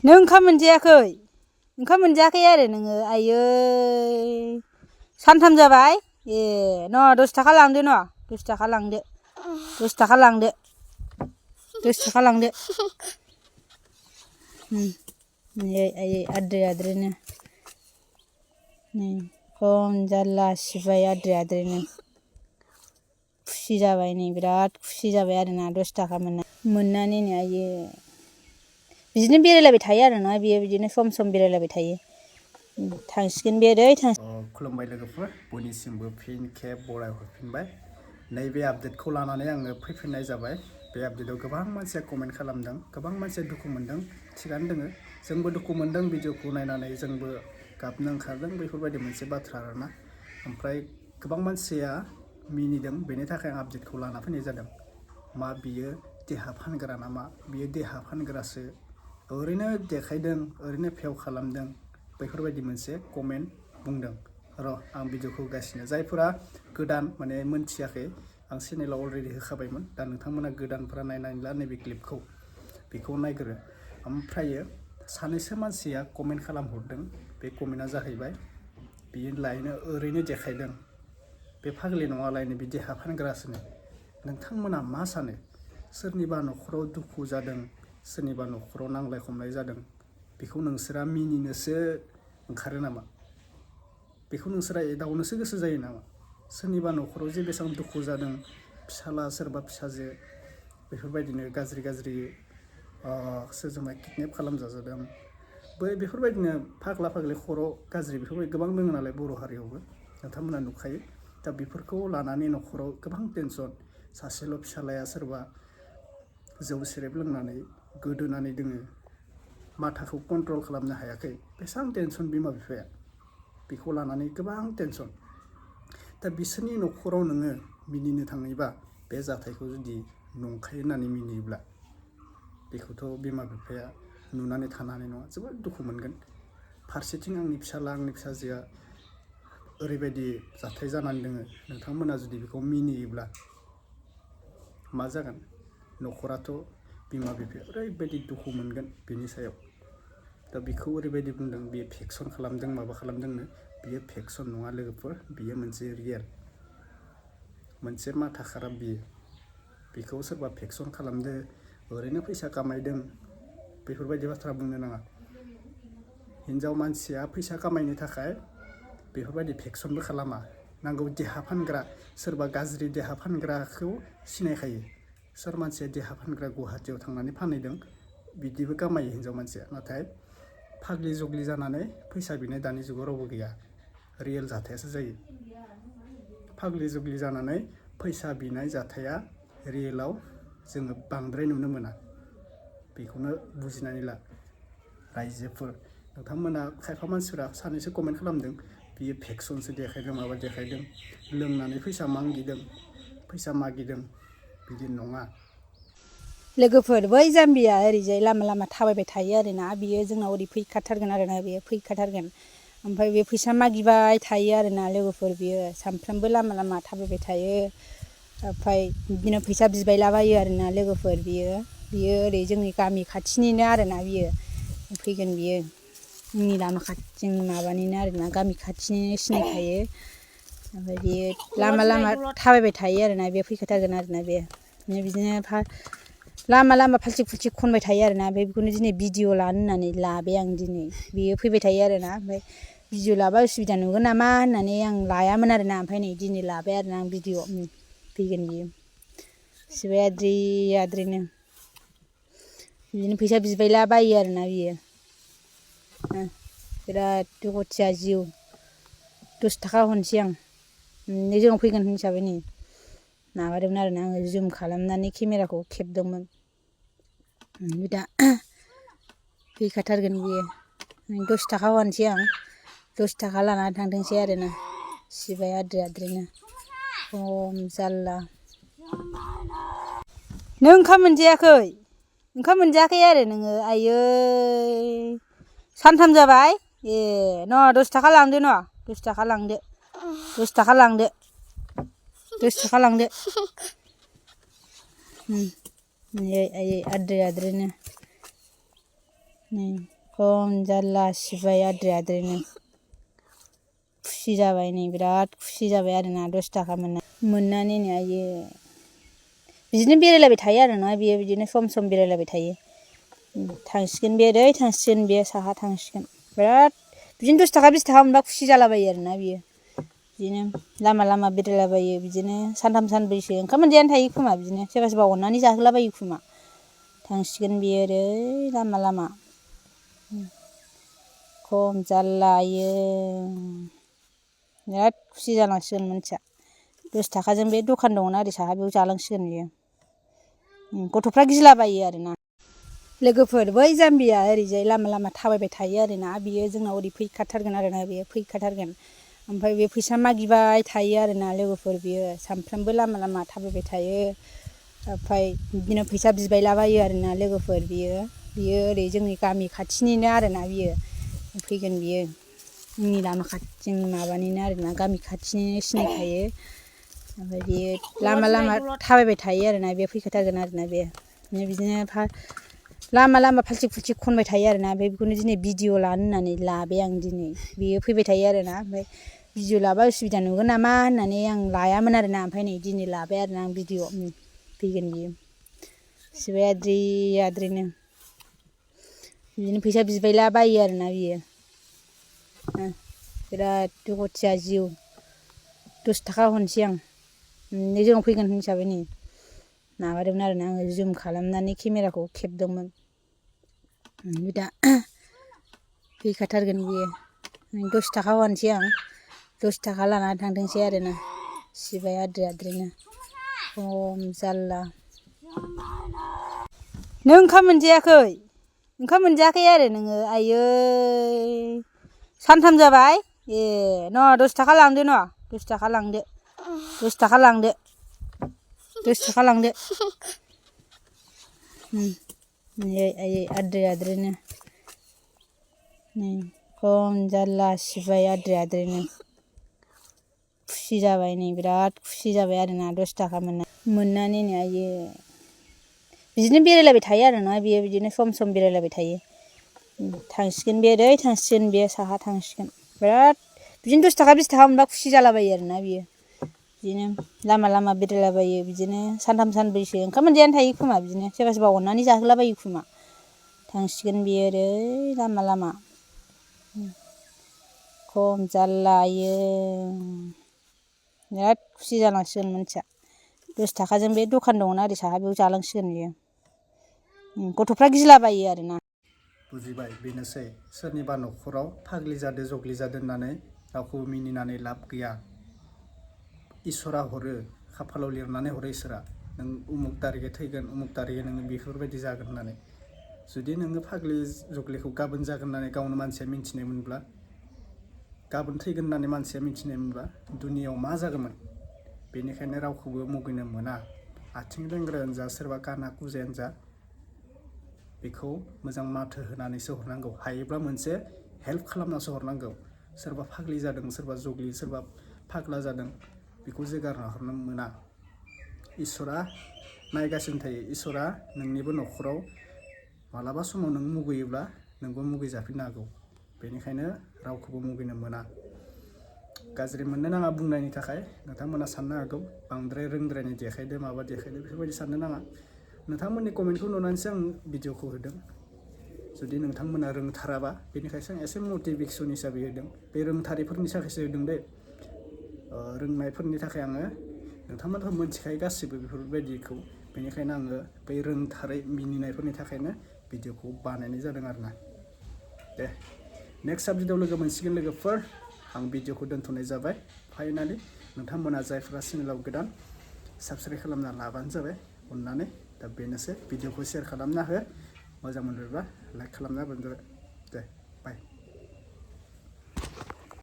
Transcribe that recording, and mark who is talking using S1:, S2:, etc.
S1: नों ओंखाम मोनजायाखै? ओंखाम मोनजायाखै आरो नोङो? आयै सानथाम जाबाय? ए न' 10 थाखा लांदो न' 10 थाखा लांदो 10 थाखा लांदो 10 थाखा लांदो आयै आद्रि आद्रिनो नै खम जारला सिबाय आद्रि आद्रिनो खुसि जाबाय नै बिराद खुसि जाबाय आरोना 10 थाखा मोननानै नै आयै बिदिनो बेरायलायबाय थायो आरोना बियो बिदिनो सम सम बेरायलायबाय थायो थांसिगोन बे ओरै
S2: खुलुमबाय लोगोफोर बयनिसिमबो फिन खेब बरायहरफिनबाय नैबे आपडेटखौ लानानै आङो फैफिननाय जाबाय बे आपडेटआव गोबां मानसिया कमेन्ट खालामदों गोबां मानसिया दुखु मोनदों थिगानो दोङो जोंबो दुखु मोनदों भिडिअखौ नायनानै जोंबो गाबनो ओंखारदों बेफोरबायदि मोनसे बाथ्रा आरोना ओमफ्राय गोबां मानसिया मिनिदों बेनि थाखाय आं आपडेटखौ लाना फैनाय जादों मा बियो देहा फानग्रा नामा बियो देहा फानग्रासो ओरैनो देखायदों ओरैनो फेव खालामदों बेफोरबायदि मोनसे कमेन्ट बुंदों र' आं भिडिअखौ होगासिनो जायफोरा गोदान माने मोनथियाखै आं चेनेलाव अलरेडि होखाबायमोन दा नोंथांमोना गोदानफोरा नायनानै ला नैबे क्लिपखौ बेखौ नायग्रो ओमफ्रायो सानैसो मानसिया कमेन्ट खालामहरदों बे कमेन्टआ जाहैबाय बियो लायनो ओरैनो देखायदों बे फाग्लि नङालायनो बि देहा फानग्रासोनो नोंथांमोना मा सानो सोरनिबा न'खराव दुखु जादों सोरनिबा न'खराव नांलाय खमलाय जादों बेखौ नोंसोरा मिनिनोसो ओंखारो नामा बेखौ नोंसोरा एदावनोसो गोसो जायो नामा सोरनिबा न'खराव जे बेसेबां दुखु जादों फिसाला सोरबा फिसाजो बेफोरबायदिनो गाज्रि गाज्रि सोरजोंबा किडनेप खालामजाजादों बेफोरबायदिनो फाग्ला फाग्लि खर' गाज्रि बेफोरबायदि गोबां दङ नालाय बर' हारियावबो नोंथांमोना नुखायो दा बेफोरखौ लानानै न'खराव गोबां टेनसन सासेल' फिसालाया सोरबा जौ सेरेब लोंनानै गोदोनानै दोङो माथाखौ कन्ट्रल खालामनो हायाखै बेसेबां टेनसन बिमा बिफाया बेखौ लानानै गोबां टेनसन दा बिसोरनि न'खराव नोङो मिनिनो थाङोबा बे जाथायखौ जुदि नंखाय होननानै मिनियोब्ला बेखौथ' बिमा बिफाया नुनानै थानो हानाय नङा जोबोद दुखु मोनगोन फारसेथिं आंनि फिसाला आंनि फिसाजोआ ओरैबायदि जाथाय जानानै दोङो नोंथांमोना जुदि बेखौ मिनियोब्ला मा जागोन न'खराथ' बिमा बिफाया ओरैबायदि दुखु मोनगोन बेनि सायाव दा बेखौ ओरैबायदि बुंदों बियो फेक्सन खालामदों माबा खालामदोंनो बियो फेक्सन नङा लोगोफोर बियो मोनसे रियेल मोनसे माथा खाराब बेखौ सोरबा फेक्सन खालामदो ओरैनो फैसा खामायदों बेफोरबायदि बाथ्रा बुंनो नाङा हिन्जाव मानसिया फैसा खामायनो थाखाय बेफोरबायदि फेक्सनबो खालामा नांगौ देहा फानग्रा सोरबा गाज्रि देहा फानग्राखौ सिनायखायो सोर मानसिया देहा फानग्रा गुवाहाटियाव थांनानै फानहैदों बिदिबो खामायो हिन्जाव मानसिया नाथाय फाग्लि जग्लि जानानै फैसा बिनाय दानि जुगाव रावबो गैया रियेल जाथायासो जायो फाग्लि जग्लि जानानै फैसा बिनाय जाथाया रियेलाव जोङो बांद्राय नुनो मोना बेखौनो बुजिनानै ला रायजोफोर नोंथांमोना खायफा मानसिफोरा सानैसो कमेन्ट खालामदों बियो फेक्सनसो देखायदों माबा देखायदों लोंनानै फैसा मागिदों बिदि नङा
S1: लोगोफोर बै जाम्बिया ओरैजाय लामा लामा थाबायबाय थायो आरोना बियो जोंनाव ओरै फैखाथारगोन आरोना बियो फैखाथारगोन ओमफ्राय बे फैसा मागिबाय थायो आरोना लोगोफोर बियो सानफ्रामबो लामा लामा थाबायबाय थायो ओमफ्राय बिदिनो फैसा बिबायलाबायो आरोना लोगोफोर बियो ओरै जोंनि गामि खाथिनिनो आरोना बियो फैगोन बियो जोंनि लामा खाथि जोंनि माबानिनो आरोना गामि खाथिनिनो सिनायखायो ओमफ्राय बियो लामा लामा थाबायबाय थायो आरोना बे फैखाथारगोन आरोना बे बिदिनो लामा लामा फाल्थिक फुल्थिक खनबाय थायो आरोना बेखौनो दिनै भिडिअ लानो होननानै लाबाय आं दिनै बेयो फैबाय थायो आरोना ओमफ्राय भिडिअ लाबा उसुबिदा नुगोन नामा होननानै आं लायामोन आरोना ओमफ्राय नै दिनै लाबाय आरोना आं भिडिअ फैगोन बियो सिबाय आद्रि आद्रिनो बिदिनो फैसा बिबायला बायो आरोना बियो बिराद दुखुथिया जिउ 10 थाखा हरनोसै आं जोंनाव फैगोन हिसाबै नै माबादोंमोन आरोना आङो जुम खालामनानै केमेराखौ खेबदोंमोन दा फैखाथारगोन बियो 10 थाखा हरनोसै आं 10 थाखा लानानै थांथोंसै आरोना सिबाय आद्रि आद्रिनो खम जारला नों ओंखाम मोनजायाखै आरो नोङो आयै सानथाम जाबाय ए न' 10 थाखा लांदो न' 10 थाखा लांदो 10 थाखा लांदो 10 थाखा लांदो आयै आद्रि आद्रिनो खम जारला सिबाय आद्रि आद्रिनो खुसि जाबाय नै बिराद खुसि जाबाय आरोना 10 थाखा मोननानै नै आयो बिदिनो बेरायलायबाय थायो आरोना बियो बिदिनो सम बेरायलायबाय थायो थांसिगोन बे ओरै थांसिगोन बे साहा थांसिगोन बिराद बिदिनो 10 थाखा 20 थाखा मोनबा खुसि जालाबायो आरोना बियो बिदिनो लामा बेरायलाबायो बिदिनो सानथाम सानब्रैसो ओंखाम मोनजायानो थायो खोमा बिदिनो सोरबा अननानै जाहोलाबायो खोमा थांसिगोन बियो ओरै लामा खम जारला आयो बिराद खुसि जालांसिगोन मानसिया 10 थाखाजों बे दखान दङना ओरै साहा बेयाव जालांसिगोन बियो गथ'फ्रा गिलाबायो आरोना लोगोफोर बै जाम्बिया ओरैजाय लामा थाबायबाय थायो आरोना बियो जोंनाव ओरै फैखाथारगोन आरोना बियो फैखाथारगोन ओमफ्राय बे फैसा मागिबाय थायो आरोना लोगोफोर बियो सानफ्रामबो लामा थाबायबाय थायो ओमफ्राय बिदिनो फैसा बिबायलाबायो आरोना लोगोफोर बियो ओरै जोंनि गामि खाथिनिनो आरोना बियो फैगोन बियो जोंनि लामा खाथि जोंनि माबानिनो आरोना गामि खाथिनिनो सिनायखायो ओमफ्राय बियो लामा थाबायबाय थायो आरोना बे फैखाथारगोन आरोना बे बिदिनो लामा फाल्थिक खनबाय थायो आरोना ओमफ्राय बेखौनो दिनै भिडिअ लानो होननानै लाबाय आं दिनै बियो फैबाय थायो आरोना ओमफ्राय भिडिअ लाबा उसुबिदा नुगोन नामा होननानै आं लायामोन आरोना ओमफ्राय नै दिनै लाबाय आरोना आं भिडिअ फैगोन बियो सिबाय आद्रि आद्रिनो बिदिनो फैसा बिबायला बायो आरोना बियो बिराद दुखुथिया जिउ 10 थाखा हरनोसै आं जोंनाव फैगोन हिसाबै नै माबादोंमोन आरोना आङो जुम खालामनानै केमेराखौ खेबदोंमोन दा फैखाथारगोन बियो 10 थाखा हरनोसै आं 10 थाखा लानानै थांथोंसै आरोना सिबाय आद्रि आद्रिनो खम जारला नों ओंखाम मोनजायाखै आरो नोङो आयै सानथाम जाबाय ए 10 थाखा लांदो 10 थाखा लांदो 10 थाखा लांदो 10 थाखा लांदो आयै आद्रि आद्रिनो खम जारला सिबाय आद्रि आद्रिनो खुसि जाबाय नै बिराद खुसि जाबाय आरोना 10 थाखा मोननानै नै आयो बिदिनो बेरायलायबाय थायो आरोना बियो बिदिनो सम बेरायलायबाय थायो थांसिगोन बे ओरै थांसिगोन बे साहा थांसिगोन बिराद बिदिनो 10 थाखा 20 थाखा मोनबा खुसि जालाबायो आरोना बियो बिदिनो लामा बेरायलाबायो बिदिनो सानथाम सानब्रैसो ओंखाम मोनजायानो थायो खोमा बिदिनो सोरबा अननानै जाहोलाबायो खोमा थांसिगोन बियो ओरै लामा खम जारला आयो बिराद खुसि जालांसिगोन मानसिया 10 थाखाजों बे दखान दङना ओरै साहा बेयाव जालांसिगोन बियो गथ'फ्रा गिलाबायो आरोना
S2: बुजिबाय बेनोसै सोरनिबा न'खराव फाग्लि जादो जग्लि जादो होननानै रावखौबो मिनिनानै लाब गैया इसोरा हरो खाफालाव लिरनानै हरो इसोरा नों उमुक तारिखे थैगोन उमुक तारिखे नोङो बेफोरबायदि जागोन होननानै जुदि नोङो फाग्लि जग्लिखौ गाबोन जागोन होननानै गावनो मानसिया मिन्थिनायमोनब्ला गाबोन थैगोन होननानै मानसिया मिन्थिनायमोनब्ला दुनियाव मा जागौमोन बेनिखायनो रावखौबो मुगैनो मोना आथिं लेंग्रायानो जा सोरबा काना कुजायानो जा बेखौ मोजां माथो होनानैसो हरनांगौ हायोब्ला मोनसे हेल्प खालामनासो हरनांगौ सोरबा फाग्लि जादों सोरबा जग्लि सोरबा फाग्ला जादों बेखौ जोगारना हरनो मोना इसोरा नायगासिनो थायो इसोरा नोंनिबो न'खराव मालाबा समाव नों मुगैयोब्ला नोंबो मुगै जाफिननो हागौ बेनिखायनो रावखौबो मुगैनो मोना गाज्रि मोननो नाङा बुंनायनि थाखाय नोंथांमोना साननो हागौ बांद्राय रोंद्रायनि देखायदो माबा देखायदो बेफोरबायदि साननो नाङा नोंथांमोननि कमेन्टखौ नुनानैसो आं भिडिअखौ होदों जुदि नोंथांमोना रोंथाराबा बेनिखायसो आं एसे मटिभेसन हिसाबै होदों बे रोंथारिफोरनि थाखायसो होदों दे रोंनायफोरनि थाखाय आङो नोंथांमोनहा मोनथिखायो गासिबो बेफोरबायदिखौ बेनिखायनो आङो बै रोंथारै मिनिनायफोरनि थाखायनो भिडिअखौ बानायनाय जादों आरोना दे नेक्स्ट आपडेटआव लोगो मोनसिगोन लोगोफोर आं भिडिअखौ दोनथ'नाय जाबाय फाइनालि नोंथांमोना जायफ्रा चेनेलाव गोदान साबस्क्राइब खालामना लाबानो जाबाय अननानै दा बेनोसै भिडिअखौ शेयार खालामना हो मोजां मोनोब्ला लाइक खालामना होबानो जाबाय दे